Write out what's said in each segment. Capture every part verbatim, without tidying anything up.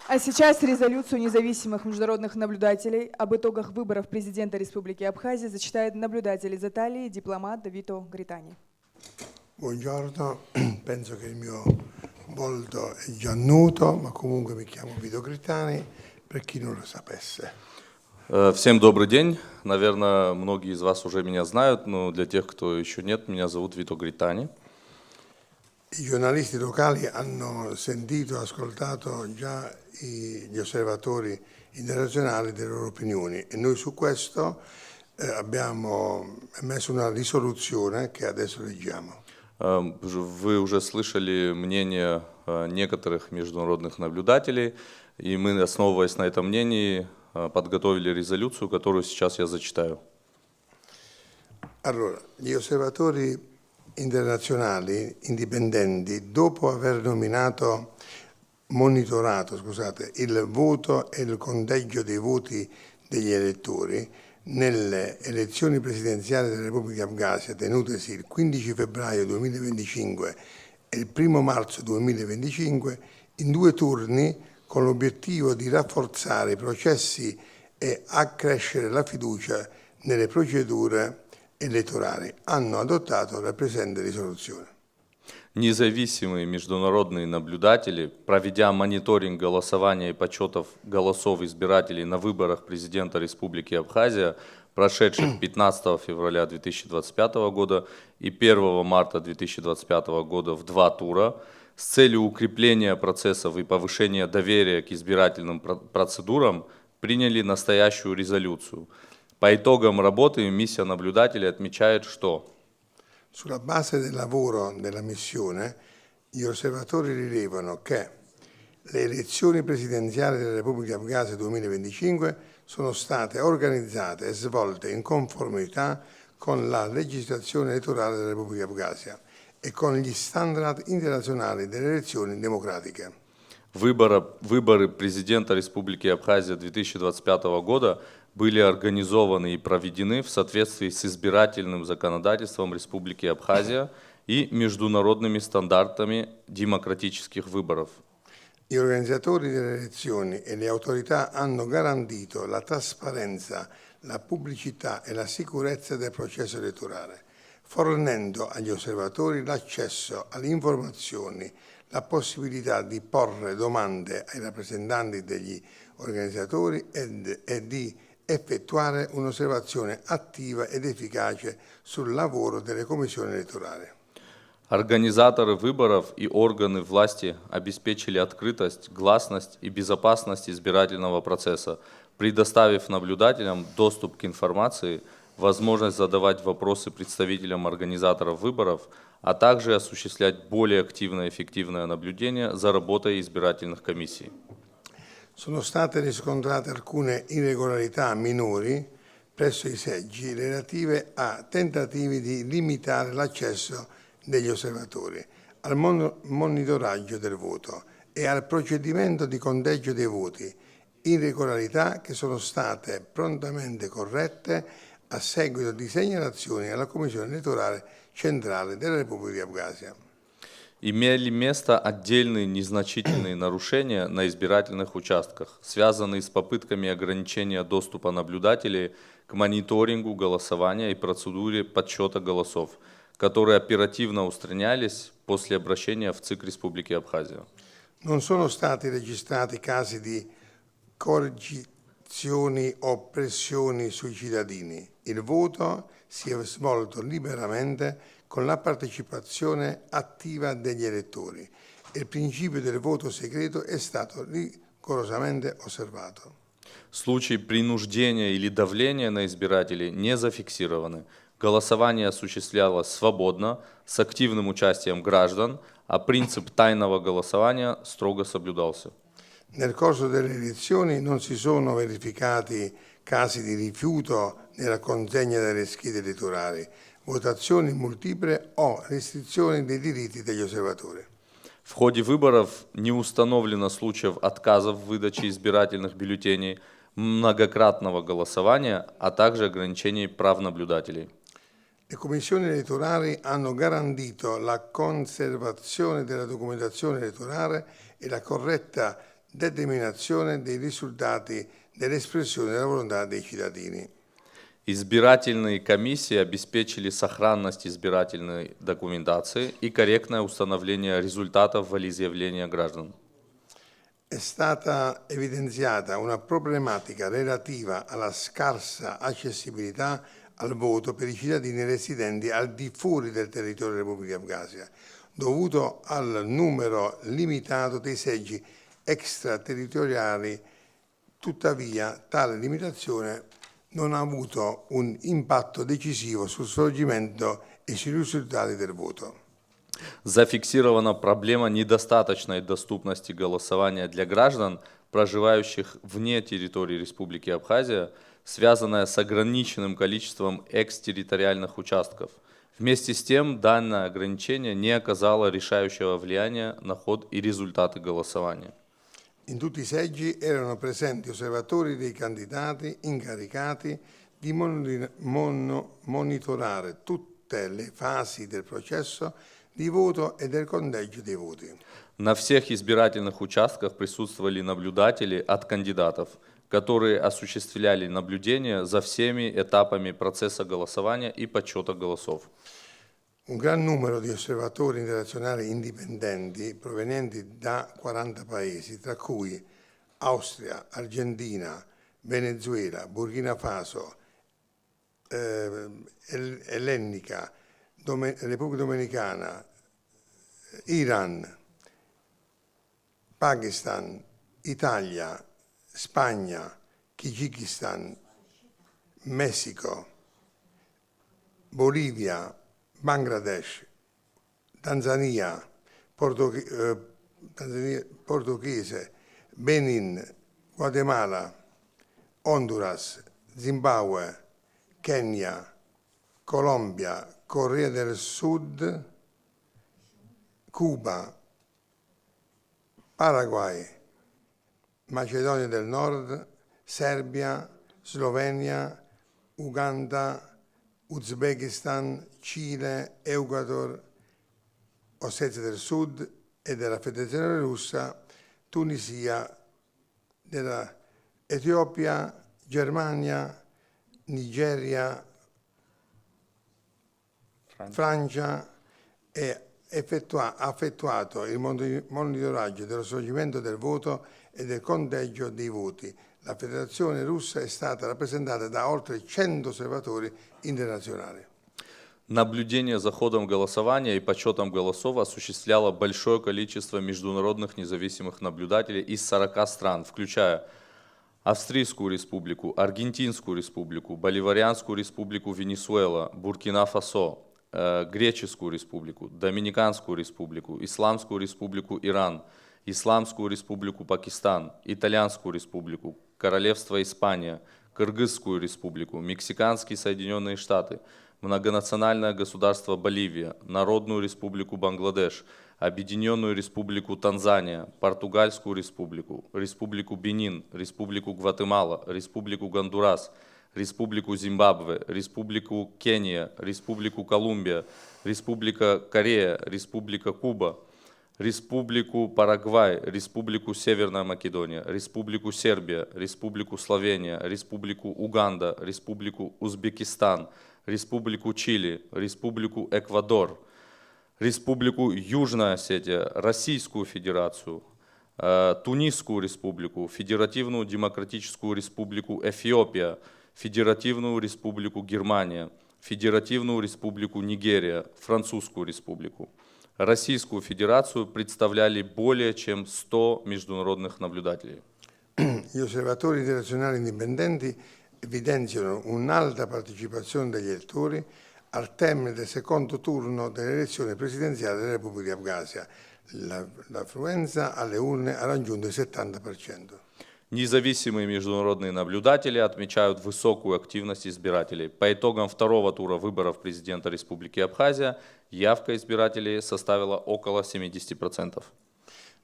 А сейчас резолюцию независимых международных наблюдателей об итогах выборов президента Республики Абхазия зачитает наблюдатель из Италии, дипломат Вито Гритани. Buongiorno, penso che il mio volto è già noto, ma comunque mi chiamo Vito Gritani, per chi non lo sapesse. Э, Всем добрый день. Наверное, многие из вас уже меня знают, но для тех, кто еще нет, меня зовут Вито Гритани. I giornalisti locali hanno sentito, ascoltato già i- gli osservatori internazionali delle loro opinioni e noi su questo eh, abbiamo emesso una risoluzione che adesso leggiamo. Э, ж- Вы уже слышали мнение э, некоторых международных наблюдателей, и мы, основываясь на этом мнении, э, подготовили резолюцию, которую сейчас я зачитаю. Allora, gli osservatori internazionali indipendenti, dopo aver nominato, monitorato, scusate, il voto e il conteggio dei voti degli elettori nelle elezioni presidenziali della Repubblica Abkhazia tenutesi il quindici febbraio duemilaventicinque e il primo marzo duemilaventicinque, in due turni, con l'obiettivo di rafforzare i processi e accrescere la fiducia nelle procedure elettorali, hanno adottato la presente risoluzione. Независимые международные наблюдатели, проведя мониторинг голосования и подсчетов голосов избирателей на выборах президента Республики Абхазия, прошедших пятнадцатого февраля две тысячи двадцать пятого года и первого марта две тысячи двадцать пятого года в два тура, с целью укрепления процессов и повышения доверия к избирательным про- процедурам, приняли настоящую резолюцию. По итогам работы миссия наблюдателей отмечает, что Sulla base del lavoro della missione, gli osservatori rilevano che le elezioni presidenziali della Repubblica Abkhazia duemilaventicinque sono state organizzate e svolte in conformità con la legislazione elettorale della Repubblica Abkhazia e con gli standard internazionali delle elezioni democratiche. Выбора- выборы президента Республики Абхазия две тысячи двадцать пятого года были организованы и проведены в соответствии с избирательным законодательством Республики Абхазия и международными стандартами демократических выборов. Gli organizzatori delle elezioni e le autorità hanno garantito la trasparenza, la pubblicità e la sicurezza del processo elettorale, fornendo agli osservatori l'accesso alle informazioni, la possibilità di porre domande ai rappresentanti degli organizzatori e, e di effettuare un'osservazione attiva ed efficace sul lavoro delle commissioni elettorali. Организаторы выборов и органы власти обеспечили открытость, гласность и безопасность избирательного процесса, предоставив наблюдателям доступ к информации, возможность задавать вопросы представителям организаторов выборов, а также осуществлять более активное и эффективное наблюдение за работой избирательных комиссий. Sono state riscontrate alcune irregolarità minori presso i seggi relative a tentativi di limitare l'accesso degli osservatori al mon- monitoraggio del voto e al procedimento di conteggio dei voti, irregolarità che sono state prontamente corrette a seguito di segnalazioni alla Commissione elettorale centrale della Repubblica di Abkhazia. Имели место отдельные незначительные нарушения на избирательных участках, связанные с попытками ограничения доступа наблюдателей к мониторингу голосования и процедуре подсчета голосов, которые оперативно устранялись после обращения в ЦИК Республики Абхазия. Non sono stati registrati casi di coercizioni o pressioni sui cittadini. Il voto si è svolto liberamente con la partecipazione attiva degli elettori e il principio del voto segreto è stato rigorosamente osservato. Случаи принуждения или давления на избирателей не зафиксированы. Голосование осуществлялось свободно, с активным участием граждан, а принцип тайного голосования строго соблюдался. Nel corso delle elezioni non si sono verificati casi di rifiuto nella consegna delle schede elettorali, votazioni multiple o restrizioni dei diritti degli osservatori. В ходе выборов не установлено случаев отказов в выдаче избирательных бюллетеней, многократного голосования, а также ограничений прав наблюдателей. Le commissioni elettorali hanno garantito la conservazione della documentazione elettorale e la corretta determinazione dei risultati dell'espressione della volontà dei cittadini. Избирательные комиссии обеспечили сохранность избирательной документации и корректное установление результатов волеизъявления граждан. È stata evidenziata una problematica relativa alla scarsa accessibilità al voto per i cittadini residenti al di fuori del territorio della Repubblica di Abkhazia, dovuto al numero limitato dei seggi extraterritoriali. Tuttavia, tale limitazione non ha avuto un impatto decisivo sul svolgimento e sui risultati del voto. Зафиксирована проблема недостаточной доступности голосования для граждан, проживающих вне территории Республики Абхазия, связанная с ограниченным количеством экстерриториальных участков. Вместе с тем, данное ограничение не оказало решающего влияния на ход и результаты голосования. In tutti i seggi erano presenti osservatori dei candidati incaricati di moni-, mono-, monitorare tutte le fasi del processo di voto e del conteggio dei voti. На всех избирательных участках присутствовали наблюдатели от кандидатов, которые осуществляли наблюдение за всеми этапами процесса голосования и подсчёта голосов. Un gran numero di osservatori internazionali indipendenti provenienti da quaranta paesi, tra cui Austria, Argentina, Venezuela, Burkina Faso, eh, El-, Ellenica, Dome-, Repubblica Dominicana, Iran, Pakistan, Italia, Spagna, Kyrgyzstan, Messico, Bolivia, Bangladesh, Tanzania, Portughi-, eh, Tanzania, Portoghese, Benin, Guatemala, Honduras, Zimbabwe, Kenya, Colombia, Corea del Sud, Cuba, Paraguay, Macedonia del Nord, Serbia, Slovenia, Uganda, Uzbekistan, Cile, Ecuador, Ossetia del Sud e della Federazione Russa, Tunisia, della Etiopia, Germania, Nigeria, Francia. Francia e effettua-, ha effettuato il moni-, monitoraggio dello svolgimento del voto e del conteggio dei voti. La Federazione Russa è stata rappresentata da oltre cento osservatori internazionali. Наблюдение за ходом голосования и подсчётом голосов осуществляло большое количество международных независимых наблюдателей из сорока стран, включая Австрийскую Республику, Аргентинскую Республику, Боливарианскую Республику Венесуэла, Буркина-Фасо, э, Греческую Республику, Доминиканскую Республику, Исламскую Республику Иран, Исламскую Республику Пакистан, Итальянскую Республику, Королевство Испания, Кыргызскую Республику, Мексиканские Соединённые Штаты, Многонациональное Государство Боливия, Народную Республику Бангладеш, Объединённую Республику Танзания, Португальскую Республику, Республику Бенин, Республику Гватемала, Республику Гондурас, Республику Зимбабве, Республику Кения, Республику Колумбия, Республика Корея, Республика Куба, Республику Парагвай, Республику Северная Македония, Республику Сербия, Республику Словения, Республику Уганда, Республику Узбекистан, Республику Чили, Республику Эквадор, Республику Южная Осетия, Российскую Федерацию, э, Тунисскую Республику, Федеративную Демократическую Республику Эфиопия, Федеративную Республику Германия, Федеративную Республику Нигерия, Французскую Республику. Российскую Федерацию представляли более чем сто международных наблюдателей. Gli osservatori internazionali indipendenti evidenziano un'alta partecipazione degli elettori al termine del secondo turno delle elezioni presidenziali della Repubblica di Abkhazia. La, l'affluenza alle urne ha raggiunto il settanta per cento. Независимые международные наблюдатели отмечают высокую активность избирателей. По итогам второго тура выборов президента Республики Абхазия явка избирателей составила около семидесяти процентов.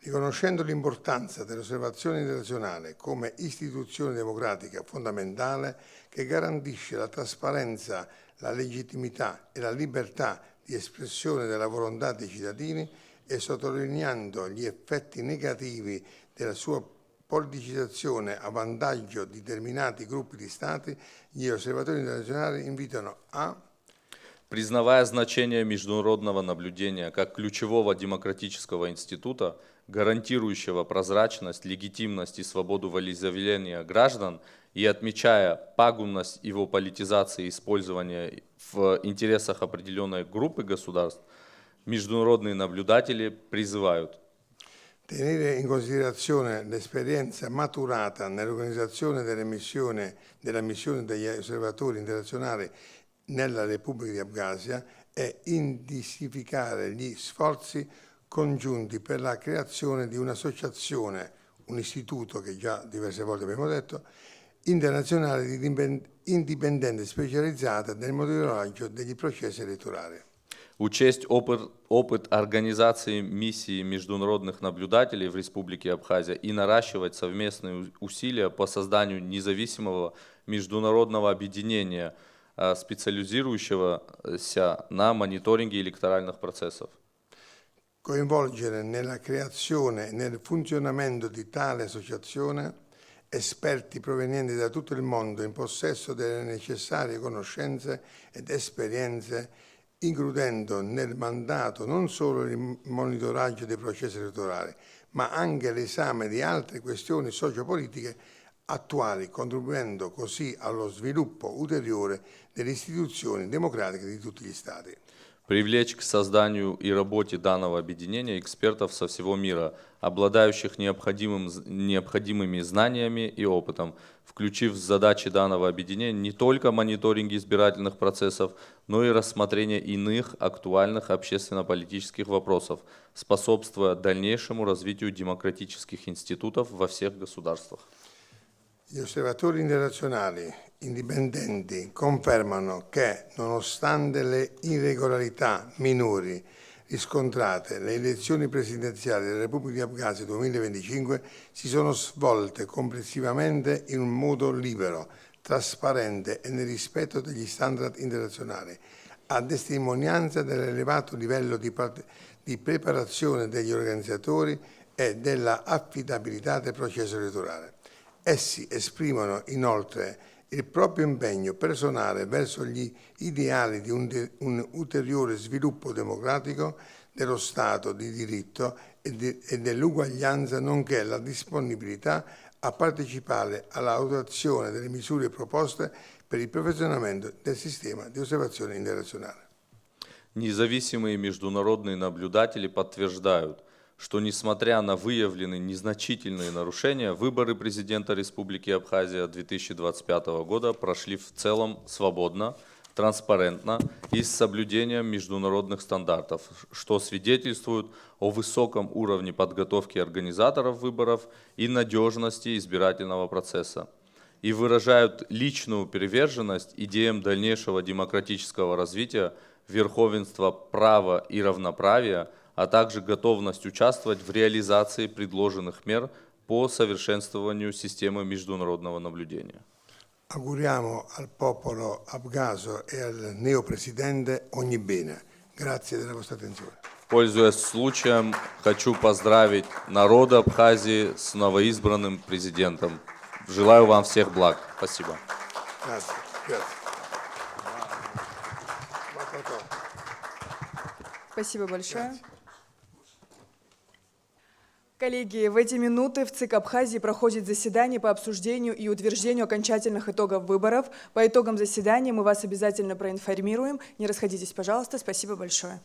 Riconoscendo l'importanza dell'osservazione internazionale come istituzione democratica fondamentale che garantisce la trasparenza, la legittimità e la libertà di espressione della volontà dei cittadini e sottolineando gli effetti negativi della sua politicizzazione a vantaggio di determinati gruppi di Stati, gli osservatori internazionali invitano a Признавая значение международного наблюдения как ключевого демократического института, гарантирующего прозрачность, легитимность и свободу волеизъявления граждан, и отмечая пагубность его политизации и использования в интересах определенной группы государств, международные наблюдатели призывают tenere in considerazione l'esperienza maturata nell'organizzazione delle missioni, della missione degli osservatori internazionali nella Repubblica di Abkhazia e intensificare gli sforzi congiunti per la creazione di un'associazione, un istituto che già diverse volte abbiamo detto, internazionale di indipen- indipendente specializzata nel monitoraggio degli processi elettorali. Учесть опыт, опыт организации миссии международных наблюдателей в Республике Абхазия и наращивать совместные у- усилия по созданию независимого международного объединения, а, специализирующегося на мониторинге электоральных процессов. Coinvolgere nella creazione e nel funzionamento di tale associazione esperti provenienti da tutto il mondo in possesso delle necessarie conoscenze ed esperienze, includendo nel mandato non solo il monitoraggio dei processi elettorali, ma anche l'esame di altre questioni sociopolitiche attuali, contribuendo così allo sviluppo ulteriore delle istituzioni democratiche di tutti gli Stati. Привлечь к созданию и работе данного объединения экспертов со всего мира, обладающих необходимым з- необходимыми знаниями и опытом, включив в задачи данного объединения не только мониторинг избирательных процессов, но и рассмотрение иных актуальных общественно-политических вопросов, способствуя дальнейшему развитию демократических институтов во всех государствах. Gli osservatori internazionali indipendenti confermano che, nonostante le irregolarità minori riscontrate, le elezioni presidenziali della Repubblica di Abkhazia duemilaventicinque si sono svolte complessivamente in un modo libero, trasparente e nel rispetto degli standard internazionali, a testimonianza dell'elevato livello di, part- di preparazione degli organizzatori e della affidabilità del processo elettorale. Essi esprimono inoltre il proprio impegno personale verso gli ideali di un, de- un ulteriore sviluppo democratico dello Stato di diritto e, de- e dell'uguaglianza, nonché la disponibilità a partecipare all'attuazione delle misure proposte per il perfezionamento del sistema di osservazione internazionale. Независимые международные наблюдатели подтверждают, что, несмотря на выявленные незначительные нарушения, выборы президента Республики Абхазия две тысячи двадцать пятого года прошли в целом свободно, транспарентно и с соблюдением международных стандартов, что свидетельствует о высоком уровне подготовки организаторов выборов и надежности избирательного процесса, и выражают личную приверженность идеям дальнейшего демократического развития, верховенства права и равноправия, а также готовность участвовать в реализации предложенных мер по совершенствованию системы международного наблюдения. Auguriamo al popolo abghazo e al neo presidente ogni bene. Grazie della vostra attenzione. Пользуясь случаем, хочу поздравить народ Абхазии с новоизбранным президентом. Желаю вам всех благ. Спасибо. Grazie. Grazie. Спасибо большое. Коллеги, в эти минуты в ЦИК Абхазии проходит заседание по обсуждению и утверждению окончательных итогов выборов. По итогам заседания мы вас обязательно проинформируем. Не расходитесь, пожалуйста. Спасибо большое.